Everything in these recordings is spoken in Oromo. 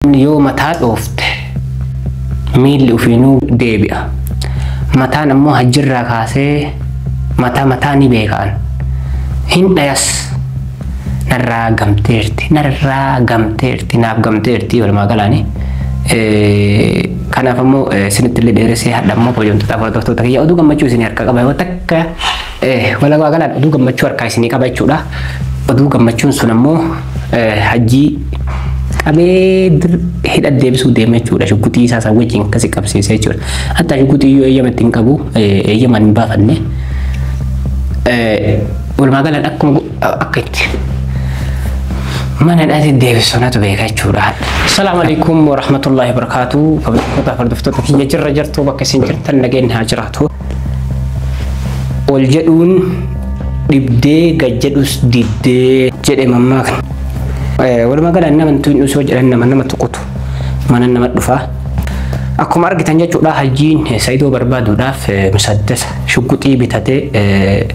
Namni yoo mataa dhoofte miilli ofiinuu deebi'a. Mataan ammoo hajjirraa kaasee mataa mataa ni beekaan. Hin dhayas narraa gamteerti narraa gamteerti naaf gamteerti walumaa galaani. Kanaaf ammoo isinitti illee dheeressee hadha ammoo kabajamtoota hordoftoota kiyya oduu gammachuu isinii harka qaba yoo takka walumaa galaan oduu gammachuu harkaa isinii qaba jechuudha. Oduu gammachuun sun ammoo hajjii qabee hidha deebisuu deema jechuudha. Shugguxii isaa isaa wajjin akkasi qabsiisee jechuudha. Hatta shugguxii yoo eeyyama ittiin qabu eeyyamaan hin baafanne. Walumaa galaan akkuma akka itti mana hidhaatti deebisu natu beeka jechuudha. Assalaamu alaikum wa rahmatullahi wa barakaatuh. Kabajamtoota hordoftoota kiyya jirra jirtu bakka isin jirtan nageenyi haa jiraatu. Ol jedhuun dhibdee gad jedhus diddee jedhe mammaakni. Walumaa galaan nama hin osoo jedhan nama nama tuqutu mana nama dhufa. Akkuma argitan jechuudha hajjiin Saidoo barbaaduudhaaf musaddasa shugguxii bitatee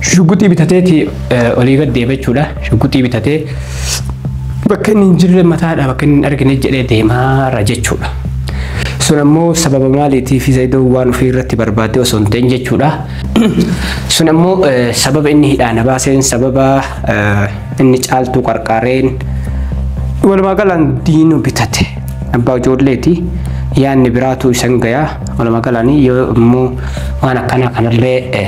shugguxii bitateeti olii gad deema jechuudha. Shugguxii bitatee bakka inni hin jirre mataadha bakka inni hin argine jedhee deemaara jechuudha. Sun ammoo sababa maaliitiif Saidoo waan ofii irratti barbaadde osoo hin ta'in jechuudha. Sun ammoo sababa inni hidhaana baaseen sababa inni caaltuu qarqaareen walumaa galaan diinu bitate. Abbaa ijoolleeti yaanni biraatu isan gayaa walumaa galaan yoo immoo waan akkanaa kanallee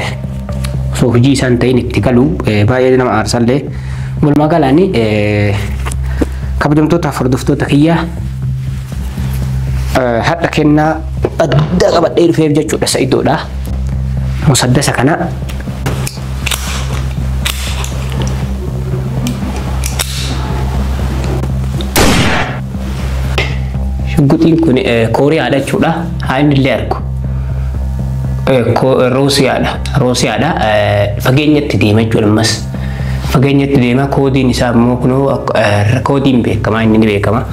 osoo hojii isaan ta'in itti galu baay'ee nama aarsallee walumaa galaan kabajamtoota hordoftoota kiyya hadha kennaa adda qabadhee dhufeef jechuudha Saidoodha. Musaddasa kana shugguxiin kun Kooriyaadha jechuudha. Haa inni illee argu. Roosiyaadha. Roosiyaadha. Fageenyatti deema jechuudha ammas. Fageenyatti deema koodiin isaa immoo kunoo koodiin beekamaa inni ni beekama.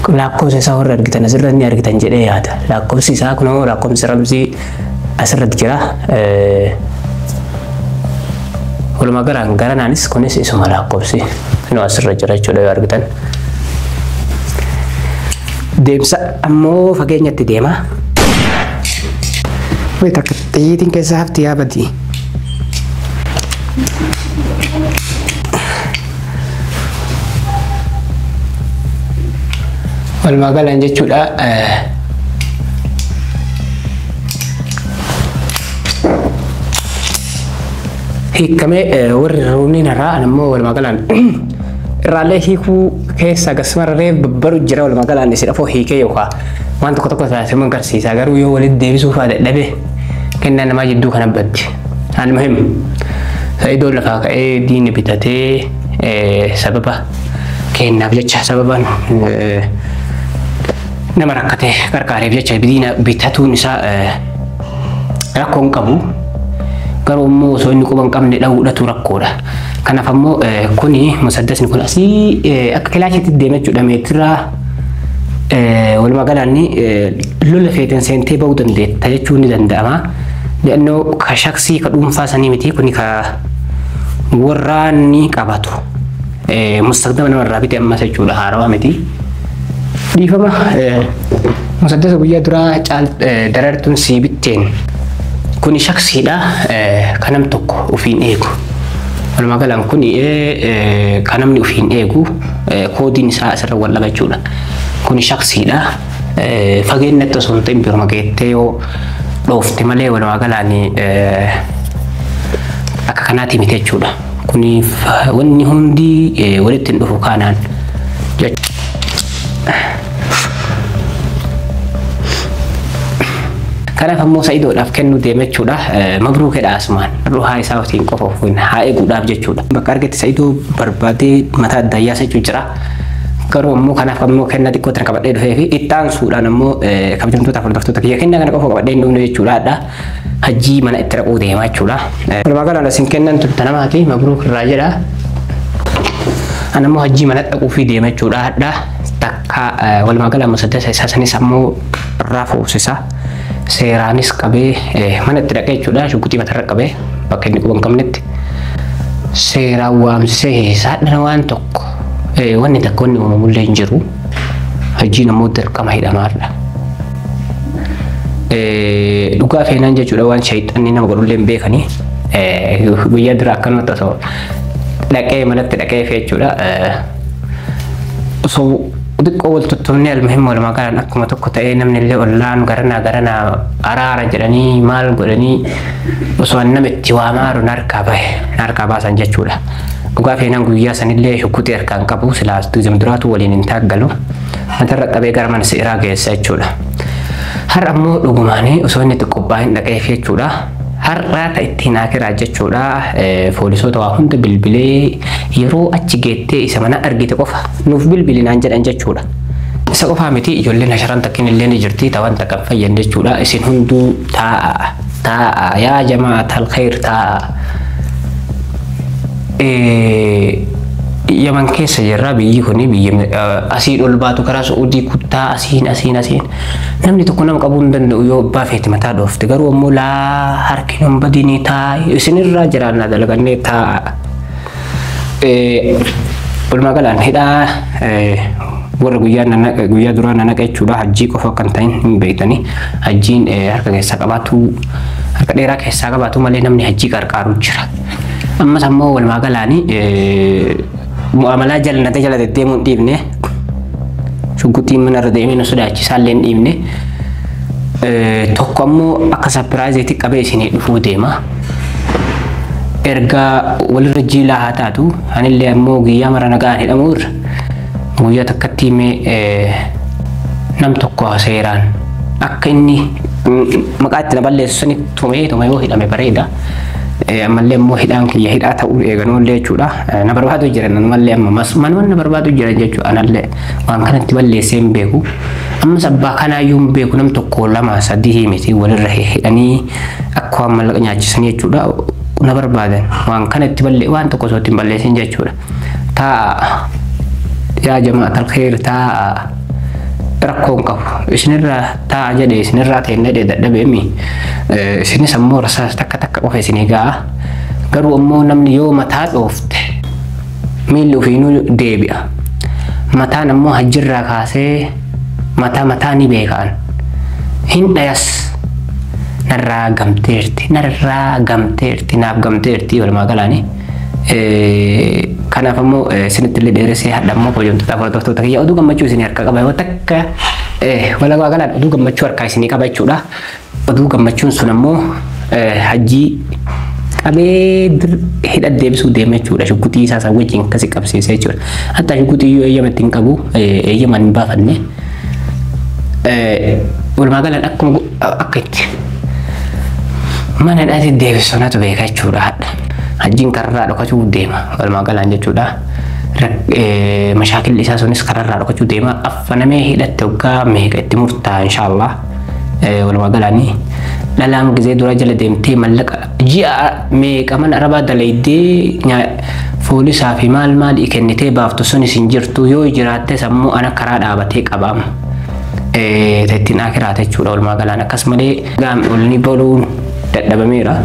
Lakkoofsa isaa warra argitan asirratti ni argitan jedhee yaada. Lakkoofsi isaa kunoo lakkoofsi ramsii asirratti jira. Walumaa galaan garanaanis kunis isuma lakkoofsi kunoo asirra jira jechuudha yoo argitan. Deemsa ammoo fageenyatti deema. Wait takka xiyyiitiin keessa hafti yaa badii. Walumaa galaan jechuudha. Hiikamee warri ruumni narraa ammoo walumaa galaan irraallee hiikuu keessa akkasuma raree babbaru jira walumaa galaan isin afoo hiikee yookaan waan tokko tokko taasifama agarsiisa garuu yoo walitti deebisuu fa'aa dadhabe kennaa namaa jidduu kana baddi. Almuhim Saidoo lafaa ka'ee diini bitatee sababa kennaaf jecha sababaan nama rakkate qarqaareef jecha diina bitatuun isaa rakkoo hin qabu. Garuu immoo osoo inni quba hin qabne dha'uudhatu rakkoodha. Kanaaf ammoo kuni musaddasni kun asii akka kilaashiitti deema jechuudha meetira walumaa galaan lola feeten seentee ba'uu dandeetta jechuun ni danda'ama. Li'annoo ka shaksii ka dhuunfaa sanii miti kuni ka warraanni qabatu. Mustaqdama namarraa bite ammas jechuudha haarawaa miti. Dhiifama musaddasa guyyaa duraa darartuun sii bitteen kuni shaksiidha kan nam tokko ofiin eegu. Walumaa galaan kuni kan namni ofiin eegu koodiin isaa asirra wal dhaba jechuudha. Kuni shaksiidha. Fageenyatti osoo hin ta'in biruma geettee yoo dhoofte malee walumaa galaan akka kanaati miti jechuudha. Kuni wanni hundi walitti hin dhufu kanaan. Kanaaf ammoo Saidoodhaaf kennuu deema jechuudha. Mabruukedha asumaan. Ruhaa isaa ofiin qofa ofiin haa eeguudhaaf jechuudha. Bakka argate Saidoo barbaadee mataa adda yaasa jechuu jira. Garuu ammoo kanaaf ammoo kennaa xiqqoo tana qabadhee dhufee fi itti aansuudhaan ammoo kabajamtoota hordoftoota kiyya kennaa kana qofa qabadhee hin dhufne jechuudha. Hajjii mana itti dhaquu deema jechuudha. Walumaa galaan isin kennan turte namaati mabruuk irraa jedha. Ani ammoo hajjii mana dhaquu fi deema jechuudha. Takka walumaa galaan musaddasa isaa sanis ammoo irraa fuusisa. Seeraanis qabee mana itti dhaqee jechuudha. Shugguxii matarra qabee bakka inni quba hin qabnetti seeraan waamsisee saadhana waan tokko Wanni takka wanni uumamullee hin jiru. Hajjiin ammoo dirqama hidhamaadha. Dhugaa feenaan jechuudha waan shayxanni nama godhullee hin beekanii. Guyyaa dura akkanumatti osoo dhaqee manatti dhaqee jechuudha. Osoo xiqqoo wal tuttumnee almuhim walumaa galaan akkuma tokko ta'ee namni illee ollaan garanaa garanaa araara jedhanii maal godhanii osoo nama itti waamaaru narkaa bahe narkaa baasan jechuudha. Dhugaa feenaan guyyaa sanillee shukkutii harkaan qabu silaas duraatu waliin hin taaggalu matarra qabee gara mana seeraa geessa jechuudha. Har'a ammoo dhugumaanii osoo inni itti qophaa'in dhaqeef jechuudha. Har'a ta ittiin akiraa jechuudha. Poolisoota waa hunda bilbilee yeroo achi geettee isa mana argite qofa nuuf bilbilinaan jedhan jechuudha. Isa qofaa miti ijoolleen asharan takkin illee ni jirti tawan takkan fayyan jechuudha. Isin hunduu taa'a taa'a yaa jamaa talkhayr taa'a. Yaman keessa jirra biyyi kuni biyya asiin ol baatu karaa Su'uudii kuttaa asiin asiin asiin namni tokko nama qabuu hin danda'u yoo abbaa feeti mataa dhoofte garuu ammoo laa harki hin badinii taa isinirraa jiraannaa dalagannee taa'a. Walumaa galaan hidhaa warra guyyaa duraa nanaqa jechuudha hajjii qofa kan ta'in hin beektanii hajjiin harka keessaa qabaatu harka dheeraa keessaa qabaatu malee namni hajjii qarqaaru jira. Ammas ammoo walumaa galaanii mu'amalaa jalnate jala deddeemuu hin dhiibne shugguxiin manarra deemee nu sodaachisaa illee hin dhiibne tokko ammoo akka sapiraayiziitti qabee isinii dhufuu deema. Erga walirra jiilaa haa taatu anillee ammoo guyyaa mara nagaan hidhamuu irra guyyaa takkatti himee nam tokko seeraan akka inni maqaa itti na balleessu sanitti tumee tumee yoo hidhame bareeda. Ammallee immoo hidhaan kiyya hidhaa ta'uu eeganuullee jechuudha. Na barbaadu jiran ammallee amma manuma na barbaadu jiran jechuudha. Anallee waan kanatti balleessee hin beeku. Ammas abbaa kanaayyuu hin beeku nam tokko lama sadii miti walirra hidhanii akka waan mallaqa nyaachisanii jechuudha. Na barbaadan waan kanatti ballee waan tokko osoo ittiin balleessin jechuudha. Taa'a yaa jamaa talkheer taa'a rakkoon qabu isinirraa taa'a jedhee isinirraa ta'e jedhee dadhabeemi isinis ammoo rasaas takka takka qofa isinii ga'a garuu ammoo namni yoo mataa dhoofte miilli ofiinuu deebi'a mataan ammoo hajjirraa kaasee mataa mataa ni beekaan hin dhayas narraa gamteerti naaf gamteerti walumaa galaanii. Kanaaf ammoo isinitti illee dheeressee hadha ammoo kabajamtoota hordoftoota kiyya oduu gammachuu isinii harka qaba yoo takka walumaa galaan oduu gammachuu harkaa isinii qaba jechuudha. Oduu gammachuun sun ammoo hajjii qabee hidha deebisuu deema jechuudha. Shugguxii isaa isaa wajjin akkasi qabsiisee jechuudha. Hatta shugguxii yoo eeyyama ittiin qabu eeyyamaan hin baafanne. Walumaa galaan akkuma akka itti mana hidhaatti deebisu natu beeka jechuudha hadha. Hajjiin kararraa dhokachuu deema walumaa galaan jechuudha. Mashaakilli isaa sunis kararraa dhokachuu deema. Affanamee hidhatte waggaa meeqa itti murtaa'a inshaallah. Walumaa galaanii dhalaan gizee dura jala deemtee mallaqa ji'a meeqa mana arabaa dalaydee foolisaa fi maal maal kennitee baaftu sunis hin jirtu yoo jiraattes ammoo ana karaa dhaabatee qabaama. Ittiin akiraata jechuudha walumaa galaan akkasumallee olni boluun dadhabameera.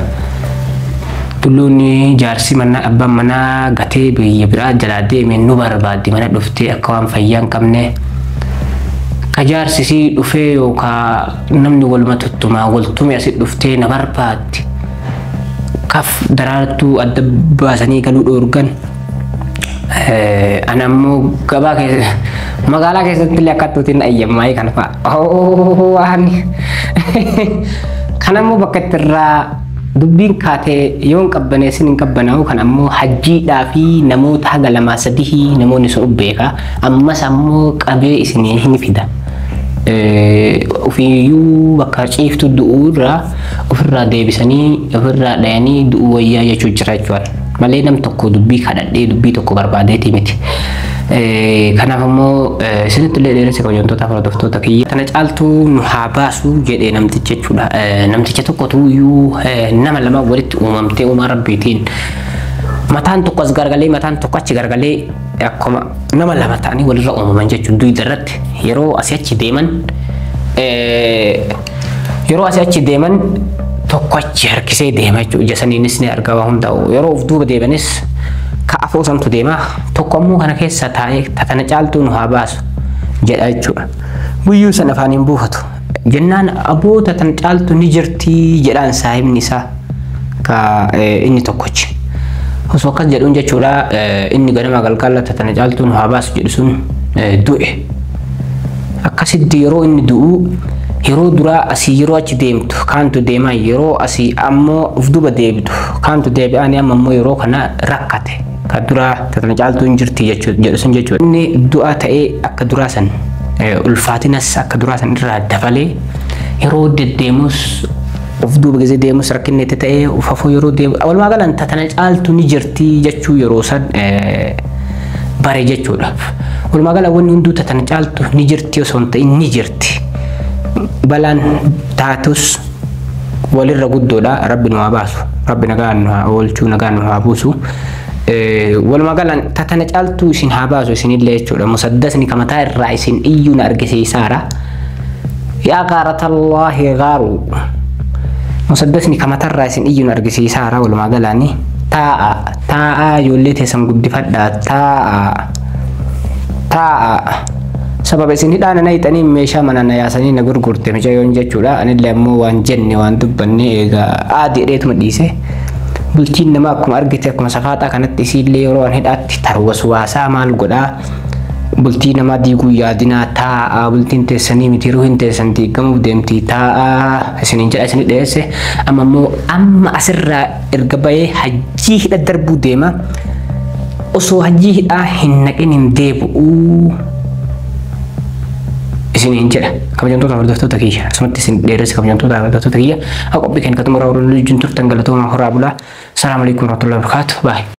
Tulluun jaarsi mana abbaan manaa gatee biyya biraa jalaa deeme nu barbaaddi mana dhuftee akka waan fayyaa hin qabne. Ka jaarsisii dhufee yookaan namni waluma tuttumaa waltume asi dhuftee na barbaaddi. Kaf daraartuu adda baasanii galuu dhoorgan. Ana ammoo gabaa keessa magaalaa keessatti illee akka tuutiin ayyammaa'ee kana fa'a. Waan kana ammoo bakka itti irraa dubbiin kaatee yoo hin qabbaneessin hin qabbanaa'u kan ammoo hajjiidhaa fi namoota haga lamaa sadii namoonni sun beeka ammas ammoo qabee isinii hin fida. Ofiiyyuu bakka ciiftu du'uu irraa ofirraa deebisanii ofirraa dhayanii du'uu wayyaa jechuu jira jechuudha. Malee nam tokko dubbii kadhadhee dubbii tokko barbaadeeti miti. Kanaaf ammoo isinitti illee dheeressa kabajamtoota hordoftoota kiyya. Tana caaltuu nu haa baasu jedhee namticha jechuudha. Namticha tokkotu iyyuu nama lama walitti uumamtee uumaa rabbiitiin mataan tokko as gargalee mataan tokko achi gargalee akkuma nama lama ta'anii walirra uumaman jechuudha. Duyda irratti yeroo asii achi deeman yeroo asii achi deeman tokko achi harkisee deema jechuudha. Ija saniinis ni argama hundaa'u. Yeroo of duuba deemanis Ka afoo santu deema tokko ammoo kana keessa taa'ee tatana caaltuu nu haa baasu jedha jechuudha. Guyyuu san afaan hin buufatu. Jennaan aboo tatan caaltu ni jirti jedhaan saahibni isaa ka inni tokkochi. Osoo akkas jedhuun jechuudha inni ganama galgala tatana caaltuu nu haa baasu jedhu sun du'e. Akkasitti yeroo inni du'u yeroo duraa asii yeroo achi deemtu kaantu deemaa yeroo asii ammoo of duuba deebitu kaantu deebi'anii amma ammoo yeroo kana rakkate ka duraa tatana caaltuu hin jirti jedhu sun jechuudha. Inni du'aa ta'ee akka duraa san ulfaatinas akka duraa san irraa dabalee yeroo deddeemus of duuba gisee deemus rakkinni itti ta'ee of hafuu yeroo deemu walumaa galan tatana caaltu ni jirti jechuu yeroo san bare jechuudha. Walumaa gala wanni hunduu tatana caaltu ni jirti osoo hin ta'in ni jirti. Balaan taatus walirra guddoodha rabbi nu haa baasu rabbi nagaan nu haa oolchuu nagaan nu haa buusu. Walumaa galan tatana caaltuu isin haa baasu isinillee jechuudha. Musaddasni kamataa irraa isin iyyuu na argisiisaara. Yaa gaaratallaahi gaaru. Musaddasni kamatarraa isin iyyuu na argisiisaara walumaa galaani. Taa'a taa'a ijoollee teessan guddifadhaa taa'a taa'a. Sababa isin hidhaan na hixanii meeshaa mana na yaasanii na gurgurte mucayyoon jechuudha. Anillee ammoo waan jenne waan dubbanne egaa aadii dheetuma dhiise. Bultiin namaa akkuma argite akkuma safaaxaa kanatti isiillee yeroo an hidhaatti tarwaswaasaa maal godhaa bultii namaa diiguu yaadinaa taa'a bultiin teessanii miti yeroo hin teessan diigamuuf deemti taa'a isiniin jedha isinii dhiyeesse amma immoo amma asirraa erga bahee hajjii hidha darbuu deema osoo hajjii hidhaa hin naqin hin deebi'uu isiniin jedha kabajamtoota hordoftoota kiyya asumatti isin dheeresse kabajamtoota hordoftoota kiyya qophii keenya katuma raawwatu wajjin turtan galatooma horaa bulaa. Assalamu alaikum warahmatullahi wabarakatuh. Bye.